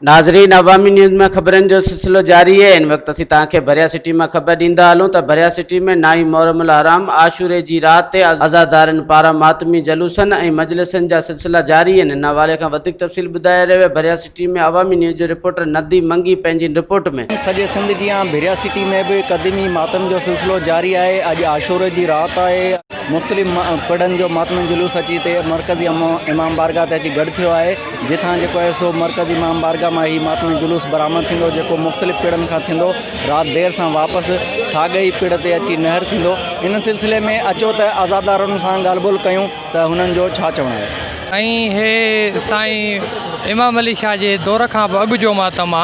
ناظرين عوامي نيوز ۾ خبرن جو سلسلو جاري اهي هن وقت اسين توهان کي ڀريا سٽي مان خبر ڏيندا هلون ته ڀريا سٽي ۾ نائين محرم الحرام عاشوري جي رات تي عزادارن پاران ماتمي جلوسن ۽ مجلسن جا سلسلا جاري آهن ان حوالي کان وڌيڪ تفصيل ٻڌائي رهيو آهي ڀريا سٽي ۾ عوامي نيوز جو رپورٽر نديم منگي پنهنجي رپورٽ ۾. سڄي سنڌ جيان ڀريا سٽي ۾ به قديمي ماتم جو سلسلو جاري آهي اڄ عاشوري جي رات آهي. مختلف پڙن جو ماتمي جلوس اچي هتي مرڪزي امام بارگاهه تي اچي گڏ ٿيو آهي جتان جيڪو آهي سو مرڪزي امام بارگاهه مان هي ماتمي جلوس برآمد ٿيندو جيڪو مختلف پڙن کان ٿيندو رات دير سان واپس ساڳئي ئي پڙ تي اچي نهر ٿيندو ان سلسلي ۾ اچو ته عزادارن سان ڳالهه ٻولهه ڪيون ته هنن جو ڇا چوڻ آهي. ۽ هي سائين امام علي شاهه جي دور کان به اڳ جو ماتم آ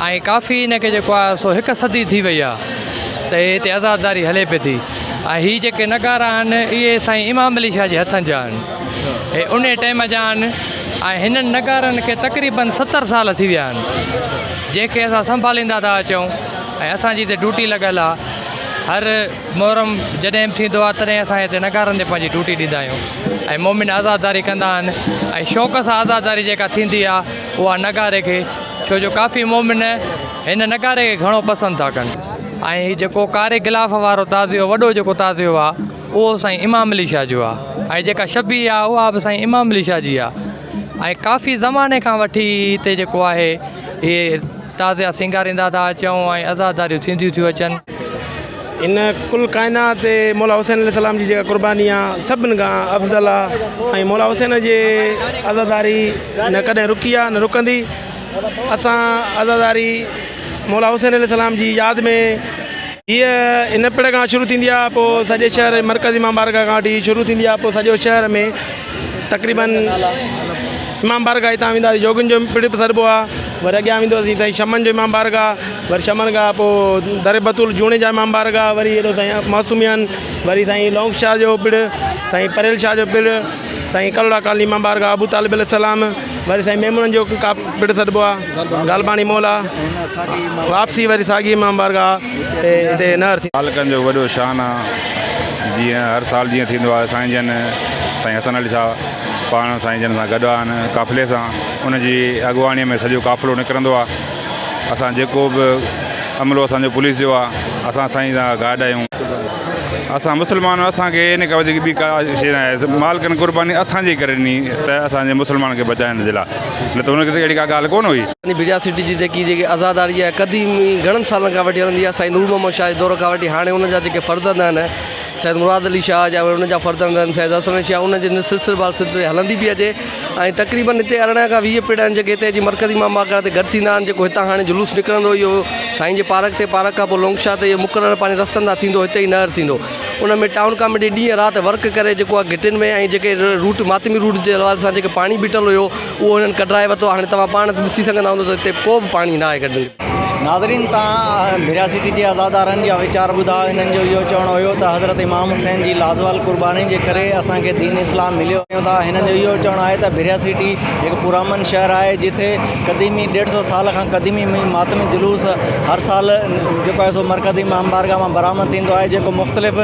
۽ ڪافي هن کي جيڪو آهي سو هڪ صدي ٿي وئي آ ته هتي عزاداري هلي پئي ٿي. ۽ هي جيڪي نغارا آهن اهي سائين امام علي شاهه جي هٿن جا آهن. هي انهي ٽيم جا آهن ۽ هنن نغارن کي تقريبن 70 سال ٿي ويا آهن جنهن کي اسان سنڀاليندا ٿا اچون ۽ اسان جي هتي ڊيوٽي لڳل آهي. هر محرم جڏهن به ٿيندو آهي تڏهن اسان هتي نغارن تي پنهنجي ڊيوٽي ڏيندا آهيون ۽ مومن عزاداري ڪندا آهن ۽ شوق سان عزاداري جيڪا ٿيندي آهي اها نغاري کي ڇو جو ڪافي مومن هن نغاري کي گهڻو پسند ٿا ڪن. ۽ هي جيڪو ڪاري غلاف وارو تعزيو وڏو جيڪو تعزيو آ اهو سائين امام علي شاهه جو آ ۽ جيڪا شبيهه آ اها به سائين امام علي شاهه جي آ ۽ ڪافي زماني کان وٺي هتي جيڪو آهي اهي تعزيا سينگاريندا ٿا اچون ۽ عزاداريون ٿينديون ٿيون اچن. ان ڪل ڪائنات تي مولا حسين عليه السلام جي جيڪا قرباني آ سڀن کان افضل آ ۽ مولا حسين جي عزاداري نه ڪڏهن رڪي آ نه رڪندي. اسان عزاداري مولا حسين عليه السلام جي ياد ۾ هيء ان پڙ کان شروع ٿيندي آهي پوء سڄي شهر مرڪزي امام بارگاهه کان وٺي شروع ٿيندي آهي پوء سڄو شهر ۾ تقريبن امام بارگاهه هتان وينداسين جوڳين جو پڙ به سڏبو آهي وري اڳيان ويندوسين سائين شمن جو امام بارگاهه وري شمن کان پوء در بتول جوڻيجا امام بارگاهه وري هيڏو سائين معصومين وري سائين لونگ شاهه جو پڙ سائين پريل شاهه جو پڙ سائين ڪلهوڙا ڪالوني امام بارگاهه ابو طالب عليه السلام وري سائين ميمڻن جو پڙ سڏبو آ غالباڻي مولا واپسي وري ساڳي امام بارگاهه تي هتي نهر ٿي. مالڪن جو وڏو شان آ جيئن هر سال جيئن ٿيندو آ سائين جن سائين حسن علي شاهه پاڻ سائين جن سان گڏ آهن قافلي سان ان جي اڳواڻي ۾ سڄو قافلو نڪرندو آ اسان جيڪو به عملو اسان جو پوليس جو آ اسان سائين سان گاڏ آهيون. اسان مسلمان اسان کي ان کان وڌيڪ ٻي ڪا شيء نه آهي مالڪن قرباني اسان جي ڪري ڏني ته اسان جي مسلمان کي بچائڻ جي لاء نه ته ان کي ته اهڙي ڪا ڳالهه ڪونه هئي. ڀريا سٽي جي جيڪي جيڪي عزاداري آهي قديمي گهڻن سالن کان وٺي هلندي آهي سائين نور محمد شاهه جي دور کان وٺي هاڻي ان جا جيڪي فرزند آهن سيد مراد علي شاهه جا ان جا فرزند آهن سيد حسن علي شاهه ان جي سلسلي بار سلسلي هلندي پئي اچي ۽ تقريبن هتي 18 کان 20 پڙ آهن جيڪي هتي اچي مرڪزي امام بارگاهه تي گڏ ٿيندا آهن جيڪو هتان هاڻي جلوس نڪرندو اهو سائين جي پارڪ تي پارڪ کان پوء لونگ شاهه تي اهو مقرر پنهنجي رستن تان ٿيندو هتي ئي نهر ٿيندو ان ۾ ٽائون ڪاميٽي ڏينهن رات ورڪ ڪري جيڪو آهي گهٽين ۾ ۽ جيڪي روٽ ماتمي روٽ جي حوالي سان جيڪي پاڻي بيٺل هيو اهو هنن ڪڍرائي ورتو هاڻي توهان پاڻ ڏسي سگهندا هوندو ته هتي ڪو به پاڻي نه آهي گڏ ناظرين تان ڀريا سٽي جي عزادارن جا ويچار ٻڌا هنن جو اهو چوڻ هيو ته حضرت امام حسين جي لازوال قرباني جي ڪري اسان کي دين اسلام مليو ٿا هنن جو اهو چوڻ آهي ته ڀريا سٽي هڪ پرامن شهر آهي جتي قديمي ڏيڍ سو سال کان قديمي ماتمي جلوس هر سال جيڪو آهي سو مرڪزي امام بارگاهه مان برآمد ٿيندو آهي جيڪو مختلف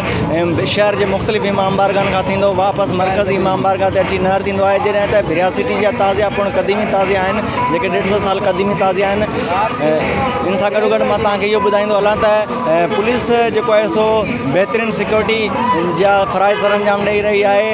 شهر جي مختلف امام بارگاهن کان ٿيندو واپس مرڪزي امام بارگاهه تي اچي نهر ٿيندو آهي جڏهن ته ڀريا سٽي جا تعزيا پڻ قديمي تعزيا آهن جيڪي ڏيڍ سو سال قديمي تعزيا آهن ان سان گڏو گڏ مان توهان کي اهو ٻڌائيندو هلان ته پوليس جيڪو آهي سو بهترين سيڪيورٽي جا فرائض سر انجام ڏئي رهي آهي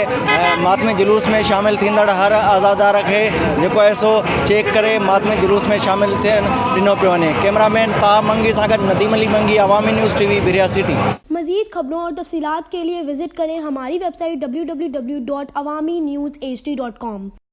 ماتمي جلوس ۾ شامل ٿيندڙ هر عزادار کي جيڪو آهي سو چيڪ ڪري ماتمي جلوس ۾ شامل ٿيڻ ڏنو پيو وڃي ڪيمرا مين طه منگي سان گڏ Nadeem Ali Mangi Awami news T V Bhiria city. مزيد خبرون اور تفصيلات کے لئے وزٹ کریں ہماری ویب سائٹ www.awamiNewsHD.com۔